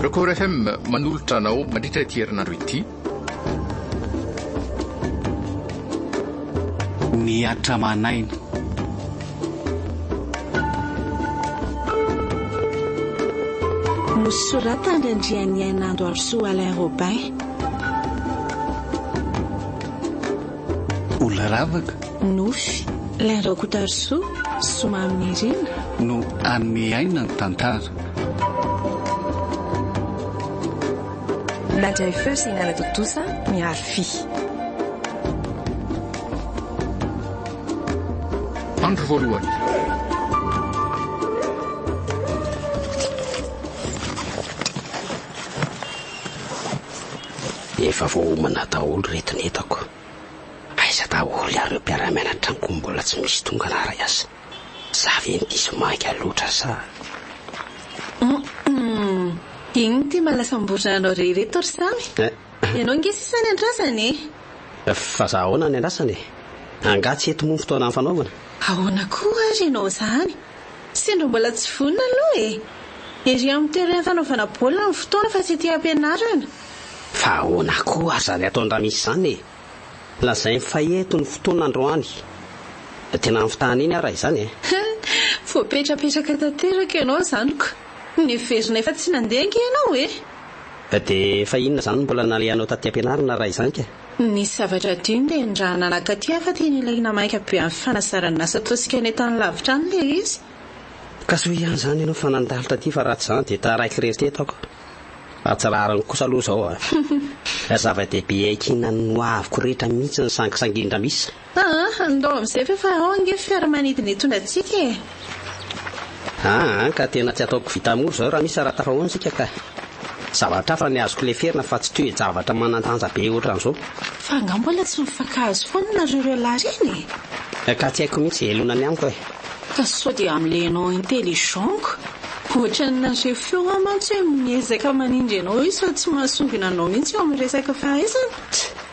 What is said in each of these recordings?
Record FM manolotra anao mandritra ity herinandro ity. Ny hatraman'aina. Nosoratan'Andrianiainando Harisoa Alain Robin. Olona ravaka. Nofy, Alain Rakotoarisoa, Soamahaminirina. No hanome aina ny tantara. Nandray feo sy nanatontosa ny Arfi. Andro voalohany. Efa voaomana daholo ireto ny entako. Aiza daholo ary ireo mpiara-mianatra amiko mbola tsy misy tonga naharay asa? Za ve no diso maika loatra sa. Humm. Inona ity mahalasam-borona anao re ireto ry Samy? Ianao ange sisa ny andrasana e! Fa za ahoana ny andrasana e? Angaha tsy eto moa ny fotoana nifanaovana? Ahoana koa ary ianao izany? Sendra mbola tsy vonona aloha e! Ery amin'ny terrain fanaovana baolina ny fotoana fa tsy ety am-pianarana. Fa ahoana koa ary izany ataon-dRamisy izany e? Lazainy fa eto ny fotoana androany. Tena nifitahana iny aho raha izany e! Voapetrapetraka tanteraka ianao izany ko! Neverina efa tsy nandeha ange ianao e! Dia fa inona izany no mbola nalehanao taty am-pianarana raha izany ka? Nisy zavatra adino dia nirahana nankaty aho fa tena ilaina maika be amin'ny fanazarana asa ataontsika any an-tany lavitra any ilay izy. Ka soa ihany izany ianao fa nandalo taty fa raha tsy izany dia taraiky irery teto aho ka. Fa tsy rariny kosa aloha izao a! Zava-dehibe iankinan'ny ho aviko rehetra mihitsy ny sangisangian-dRamisa. Aa, ndao amin'izay fa efa ao ange fiaramanidina hitondra antsika e! Aa, ka tena tsy ataoko vita mora izao Ramisa raha tafahoana isika ka! Zavatra hafa ny azoko leferina fa tsy toe-javatra manan-danja be ohatran'izao. Fa angaha mbola tsy mifankahazo foana nareo roa lahy ireny e? Ka tsy haiko mihitsy izay lonany amiko e! Ka sao dia amin'ilay ianao intelligent ko! Ohatran'ny nandre feo aho mantsy hoe miezaka manindry anao izy fa tsy mahasongona anao mihitsy eo amin'ny resaka fahaizana.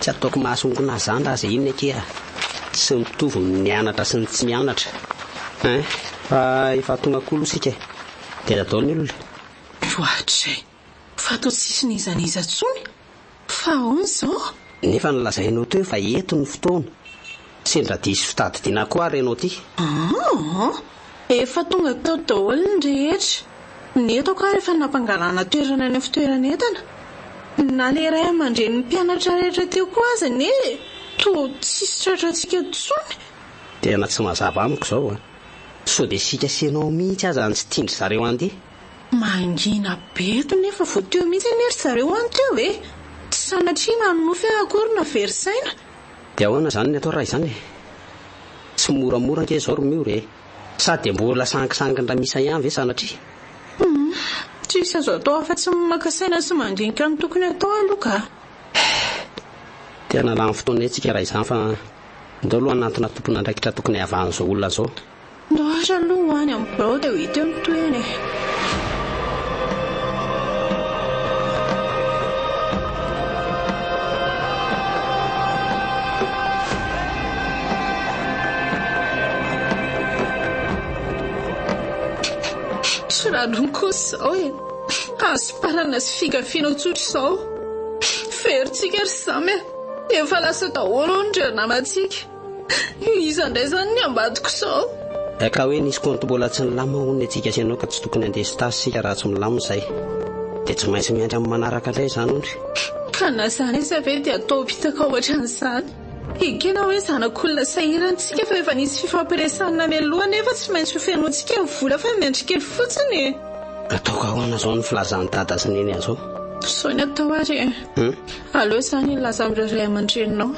Tsy ataoko mahasongona ahy zany raha izay inona akia a! Tsy mitovy ny mianatra sy ny tsy mianatra hein! Fa efa tonga koa aloha isika e! Dia dadao ny olona. Ohatray! Fa toa tsisy n'iza n'iza intsony? Fa ahoana izao? Nefa nolazainao teo fa eto ny fotoana. Sendra diso fitadidiana koa ary ianao ity. Aa! Efa tonga tao daholo ny rehetra. Ny entako ary efa nampangalana toerana any amin'ny fitoeran'entana. Na ilay ray aman-drenin'ny mpianatra rehetra teo koa aza anie toa tsisy tratrantsika intsony. Tena tsy mazava amiko izao an! Sao dia isika sy ianao mihitsy aza no tsy tian-dry zareo handeha? Mangina be eto nefa vao teo mihitsy anie ry zareo any teo e! Tsy sanatria nanonofy aho akory na very saina. Dia ahoana izany ny atao raha izany e? Tsy moramora ange izao ry Miora e! Sa dia mbola sangisangin-dRamisa ihany ve sanatria? Humm, tsisy azo atao afa-tsy ny maka saina sy mandinika ny tokony atao aloha ka! Tena lany fotoana etsy isika raha izany fa ndao aloha hanantona tompon'andraikitra tokony havahan'izao olona izao. Ndao ary aloha ho any amin'ny birao dia ho hita eo ny tohiny e! Tsy rariny kosa izao e! Hasimparana sy figafiana tsotra izao. Verintsika ry Samy a! Efa lasa daholo hono ireo namantsika. Iza indray izany ny ambadiko izao? Ka hoe nisy kaonty mbola tsy nilamina hono ny antsika sy ianao ka tsy tokony handeha stage isika raha tsy milamina izay. Dia tsy maintsy miandry amin'ny manaraka indray izany hono. Ka na izany aza ve dia atao pitaka ohatran'izany? Ekena hoe zanak'olona sahirana isika fa efa nisy fifampiresahana mialoha nefa tsy maintsy ho fenointsika ny vola fa miandry kely fotsiny e! Ataoko ahoana izao ny filazan'i Dada sy Neny an'izao? Izao ny atao ary e! Aleo izany hilaza amin'ireo ray aman-dreninao.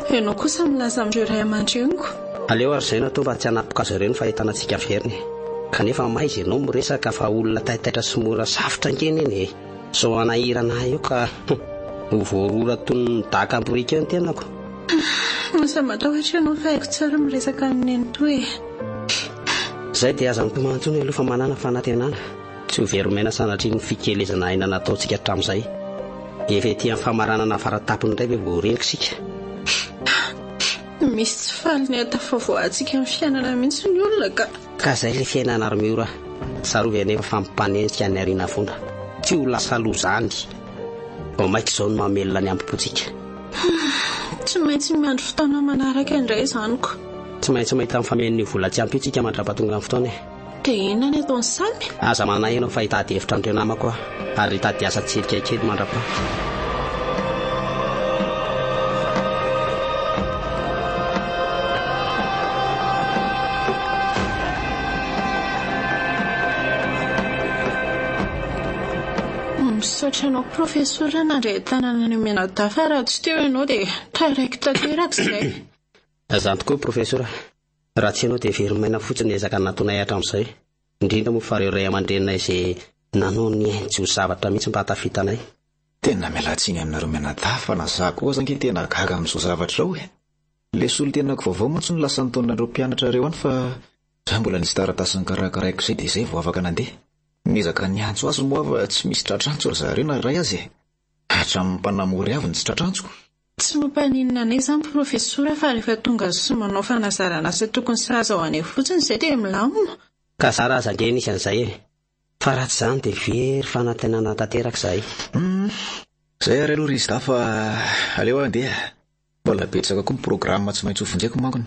Ianao kosa milaza amin'ireo ray aman-dreniko. Aleo ary izay no atao mba tsy hanapoka azy ireo ny fahitana antsika verina e! Kanefa maiza ianao miresaka fa olona taitaitra sy mora safotra ange neny e! Izao hanahirana ahy io ka ho voarora toy ny daka am-boriky eo ny tenako. Aza matahotra ianao fa haiko tsara miresaka amin'i Nenitoa e! Izay dia aza mitomany intsony aloha fa manàna fanantenana. Tsy ho very maina sanatria ny fikelezana aina nataontsika hatramin'izay. Efa ety amin'ny famaranana fara-tampony indray ve vao reniko isika? Misy tsy faly ny hahatafavoahantsika amin'ny fiainana mihitsy ny olona ka. Ka izay ilay fiainana ry Miora a! Tsarovy anefa fa mpanenjika ny aoriana foana. Tsy ho lasa loza any. Vao mainka izao no mamelona ny ambopontsika. Tsy maintsy miandry fotoana manaraka indray izany ko. Tsy maintsy mahita ny famenon'io vola tsy ampy io tsika mandra-pahatonga ny fotoana e. Dia inona ny ataon'i Samy? Aza manahy ianao fa hitady hevitra an'ireo namako aho ary hitady asa tsirika kely mandra-pa. Misaotra anao Profesora nandray tanana an'io mianadahy fa raha tsy teo ianao dia taraiky tanteraka izay. Izany tokoa Profesora. Raha tsy ianao dia very maina fotsiny ny ezaka nataonay hatramin'izay. Indrindra moa fa ireo ray aman-dreninay izay nanao ny ainy tsy ho zavatra mihitsy mba hahatafita anay. Tena miala tsiny aminareo mianadahy fa na za koa aza ange tena gaga amin'izao zavatra izao e. Ilay solontenako vaovao mantsy no lasa nitaona an'ireo mpianatra ireo any fa za mbola nisy taratasy nokarakaraiko izay dia izay vao afaka nandeha. Niezaka niantso azy moa aho fa tsy misy tratr'antso ry zareo na iray aza e. Hatramin'ny mpanamory avy no tsy tratr'antsoko. Tsy mampaninona anay izany Profesora fa rehefa tonga sy manao fanazarana asa tokony sahaza ho anay fotsiny izay dia milamina. Ka zara aza ange nisy an'izay e. Fa raha tsy izany dia very fanantenana tanteraka izahay. Hum. Izay ary aloha ry Zda fa aleo aho handeha. Mbola betsaka koa ny programa tsy maintsy ho vonjeko mankony.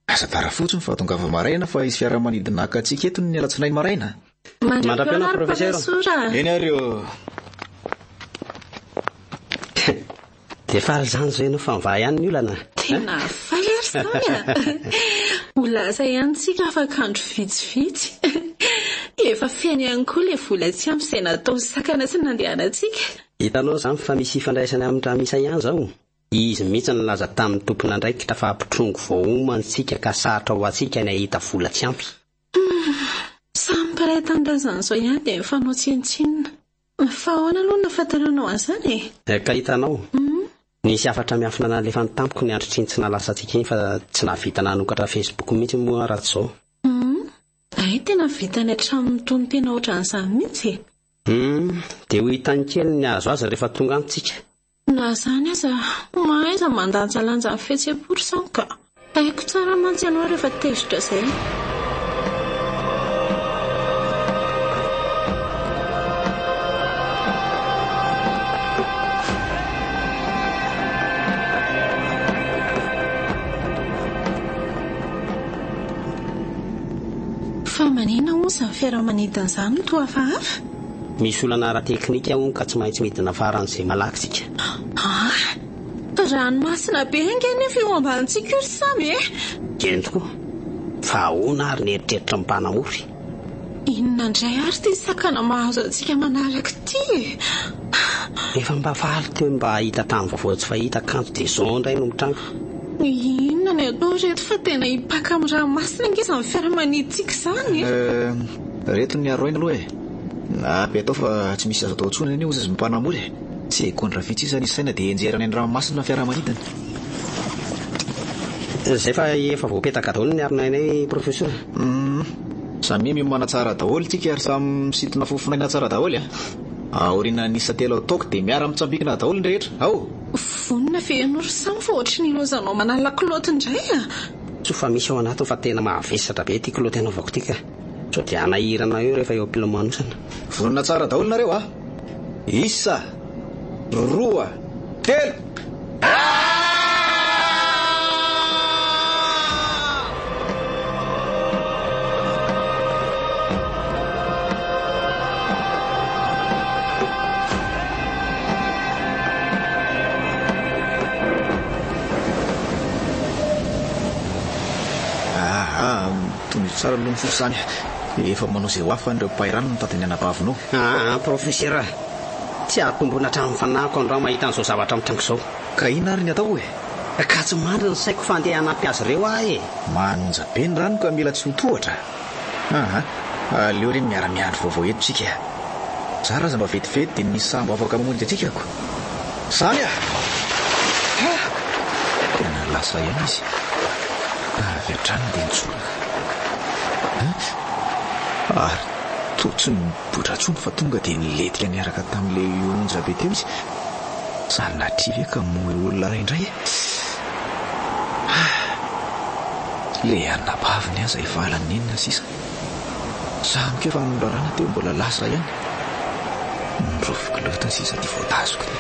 Aza tara fotsiny fa tongava maraina fa hisy fiaramanidina haka antsika eto ny alatsinainy maraina. Mandra-pihaona ary Profesora. Eny ary ô. Dia faly izany izao ianao fa mivaha ihany ny olana? Tena faly ary Samy a! Ho lasa ihany tsika afaka andro vitsivitsy. Efa feno ihany koa ilay vola tsy ampy izay natao sakana tsy nandehanantsika. Hitanao izany fa misy ifandraisany amin'ny Ramisa ihany izao? Izy mihitsy no nilaza tamin'ny tompon'andraikitra fa mpitrongy vao homana isika ka sarotra ho antsika ny hahita vola tsy ampy. Humm! Samy mpiray tanindrazana izao ihany dia mifanao tsinontsinona. Fa ahoana aloha no nahafantaranao an'izany e? Ka hitanao? Nisy hafatra miafina nalefany tamiko ny androtr'iny tsy nahalasa antsika iny fa tsy nahavita nanokatra Facebook mihitsy moa aho raha tsy izao. Humm! Hay tena vitany hatramin'ny mitonon-tena ohatran'izany mihitsy e! Humm! Dia ho hitany kely ny hahazo azy rehefa tonga any tsika. Na izany aza, mahaiza mandanjalanja ny fihetseham-po ry Sam ka! Haiko tsara mantsy ianao rehefa tezitra izay. Fa maninona hono izany fiaramanidina izany no toa hafahafa? Misy olana ara-teknika hono ka tsy maintsy midina faran'izay malaky isika. Ah! Ranomasina be ange anefa io ambanintsika io ry Samy e! Eny tokoa. Fa ahoana ary ny eritreritry ny mpanamory? Inona indray ary ity sakana mahazo antsika manaraka ity e? Efa mba faly teo ny mba hahita tany vaovao tsy fahita kanjo dia izao indray no mitranga. Inona no atao ry reto fa tena hipaka amin'ny ranomasina ange izany fiaramanidintsika izany e! Reto ny aro aina aloha e! Na be atao fa tsy misy azo atao intsony anie ozy izy mpanamory e! Segondra vitsy sisa ny saina dia enjerany any ranomasina ny fiaramanidina. Zay fa efa voapetaka daholo ny aron'ainay Profesora. Humm. Samia miomana tsara daholo tsika ary samy misintona fofon'aina tsara daholo a! Aorianan'ny isa telo ataoko dia miara mitsambikina daholo ny rehetra, ao! Vonona ve ianao ry Samy fa ohatry ny ilaozanao manala kilaoty indray a! Soa fa misy ao anatiny fa tena mahavesatra be ity kilaoty anaovako ity ka. Sao dia hanahirana eo rehefa eo am-pilomanosana. Vonona tsara daholo nareo a! Isa, roa, telo! Aa! Tohizo tsara aloha ny fofo izany. Efa manao izay ho afany ireo mpahay rano mitady ny anabavinao. Aa Profesera, tsy hahatombina hatramin'ny fanahiko androany mahita an'izao zavatra mitranga izao. Ka inona ary ny atao e? Ka tsy mandry ny saiko fa andeha hanampy azy ireo aho e! Manonja be ny rano ka mila tsy ho tohatra. Aa, aleo re miara-miandry vaovao eto isika e! Zara aza mba vetivety dia misy sambo afaka mamonjy antsika ko! Zany ah! Ha! Tena lasa ihany izy. Avy hatrany dia nitsoraka. Hein? Ary toa tsy nipoitra intsony fa tonga dia nilentika niaraka tamin'ilay onja be teo izy. Sanatria ve ka moa olona iray indray e? Ah! Ilay anabaviny aza efa alan'enina sisa. Samy keo fa norarana teo mbola lasa ihany. Ny rofiko loatra sisa ty voatazoko ty.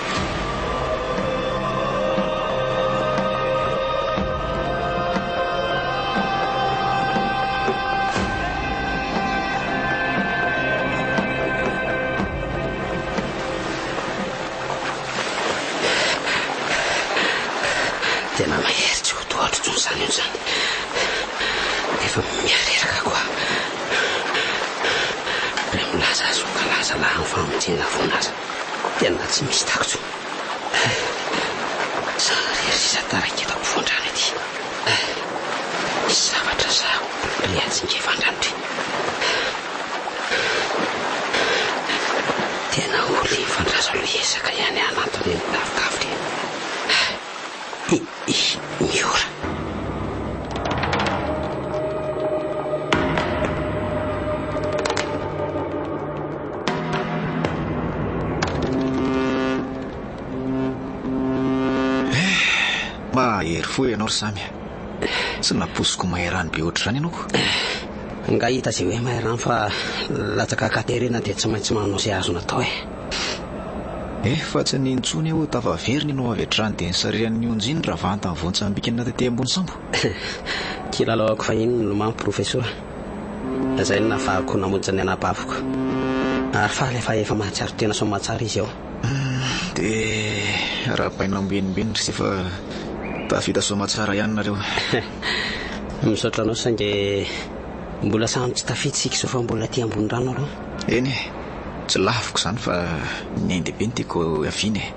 Tena mahery tsy ho tohatro intsony izany io izany. Efa mihareraka koa. Raha milaza azy ho kalaza lahy amin'ny famonjena foana aza, tena tsy misy tako intsony. Za irery sisa taraiketako ampovoan-drano ety. Misy zavatra zahako re atsingevan-drano ity. Tena olona mifandraza aloha hiezaka ihany hanantona eny lavidavitra eny. Hi, hi, Miora. Mahery fo ianao ry Samy a. Tsy nampoiziko mahay rano be ohatr'izany ianao ko. Nga hita izay hoe mahay rano fa latsaka an-katerena dia tsy maintsy manao izay azony atao e. Efa tsy nino intsony aho tafaverina ianao avy hatrany dia nisarihan'ny onjy iny raha vantany vao nitsambikina tety ambony sambo. Kilalaoko fahiny ny lomano profesora. Izay no nahafahako namonjy ny anabaviko. Ary faly aho fa efa mahatsiaro tena soamatsara izy ao. Dia arahabaina ambenimbeny ry se fa tafita soamatsara ihany nareo. Misaotra anao saingy mbola samy tsy tafita isika izao fa mbola aty ambony rano aloha. Eny e, tsy laviko izany fa ny ain-dehibe no tiako hiaviana e.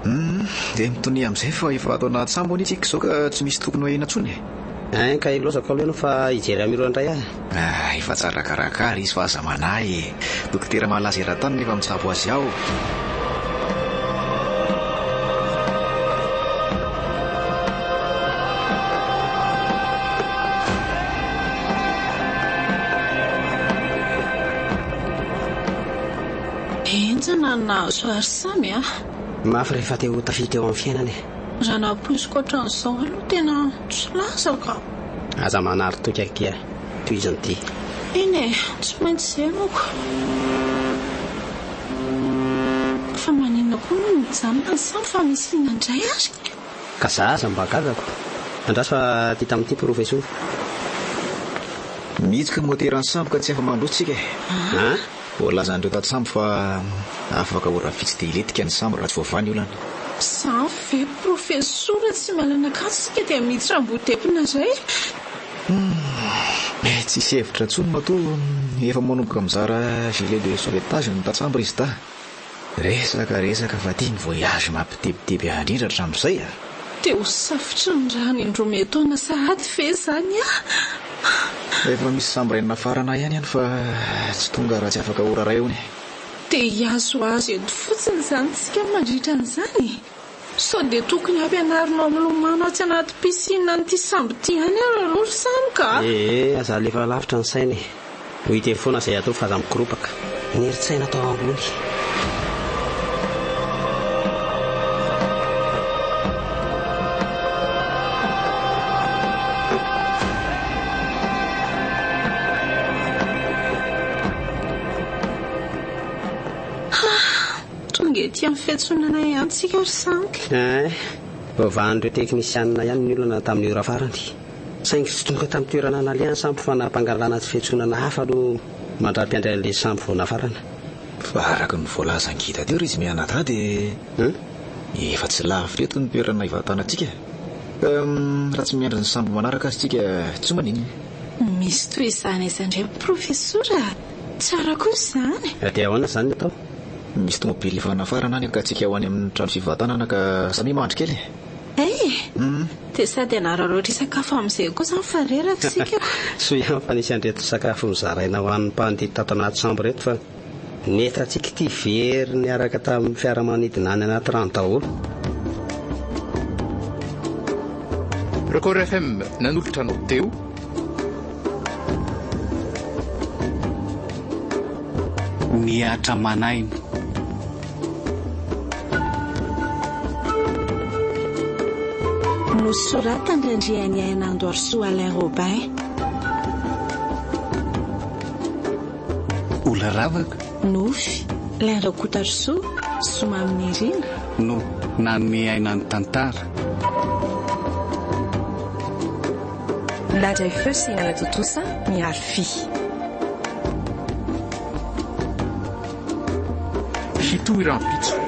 Hum, dia mitonia amin'izay fa efa ato anaty sambo anie isika izao ka tsy misy tokony ho ahiana intsony e. Hein, ka ilaozako aloha ianao fa hijery an'i Miro indray aho. Ah, efa tsara karakara izy fa aza manahy e. Dokotera malaza eran-tany no efa mitsabo azy ao. Henjana ny nahazo ahy ry Samy a! Mafy rehefa te ho tafita eo amin'ny fiainana e. Raha nampoiziko hatramin'izao aloha tena tsy lazako a! Aza manary toky akia. Tohizany ity. Eny e, tsy maintsy izay manko. Fa maninona koa no mijanona ny sambo fa misy inona indray ary? Ka za aza mba gagako. Andraso fa ty tamin'ity profesora. Mihitsoka ny moteran'ny sambo ka tsy afa-mandroso tsika e. An? Voalazan'ireo tantsambo fa afaka ora vitsy dia hilentika ny sambo raha tsy voavaha ny olana. Izany ve profesora tsy miala an'Ankatso isika dia miditra Ambodepona indray? Humm, tsisy hevitra intsony matoa efa manomboka mizara gilet de sauvetage ny tantsambo ry Zda. Resaka resaka fa ty ny voyage mampitebiteby ahy indrindra hatramin'izay a! Dia ho safotry ny rano indroa miataona sahady ve izany aho? Efa misy sambo iray nafarana ihany any fa tsy tonga raha tsy afaka ora iray hono e. Dia hihazohazo eto fotsiny izany tsika mandritra an'izany e? Sao dia tokony hampianarinao milomano atsy anaty piscine an'ity sambo ity ihany ary aloha ry Samy ka! Ee, aza alefa lavitra ny saina e! Ho hita eo foana izay atao fa aza mikoropaka. Ny herin-tsaina atao ambony. Ha! Tonga ety amin'ny fiantsonana ihany tsika ry Sanky. Hein, voavahan'ireo teknisianina ihany ny olana tamin'ny ora farany. Saingy tsy tonga tamin'ny toerana nalehany sambo fa nampangalana tsy fiantsonana hafa aloha mandra-piandry an'ilay sambo vao nafarana. Fa araka ny voalazan'i Gida teo ry izy mianadahy dia efa tsy lavitra eto ny toerana hivantanantsika. Ka raha tsy miandry ny sambo manaraka aza tsika tsy ho maninona. Misy toy izany aiza indray Profesora a! Tsara kosa izany. Dia ahoana izany ny atao? Misy tomobily efa nafarana any ka tsika ho any amin'ny trano fivantanana ka samia mandry kely e. Hay e! Dia sady hanararaotra hisakafo amin'izay koa izany fa reraka isika ko. Soa ihany fa nisy an'ireto sakafo nozaraina ho an'ny mpandihy tato anaty chambre ireto fa ny entantsika ity very niaraka tamin'ny fiaramanidina any anaty rano daholo. Record FM nanolotra anao teo. Mihatra aman'aina. Nosoratan-dRandrianiaina Andorisoa Alain Robin. Ola Ravaka. Nofy. Lin Rakotoarisoa, Soamaminirina. No nanome aina ny tantara. Nandray feo sy nanatontosa Mihary Fy. Hitohy rahampitso.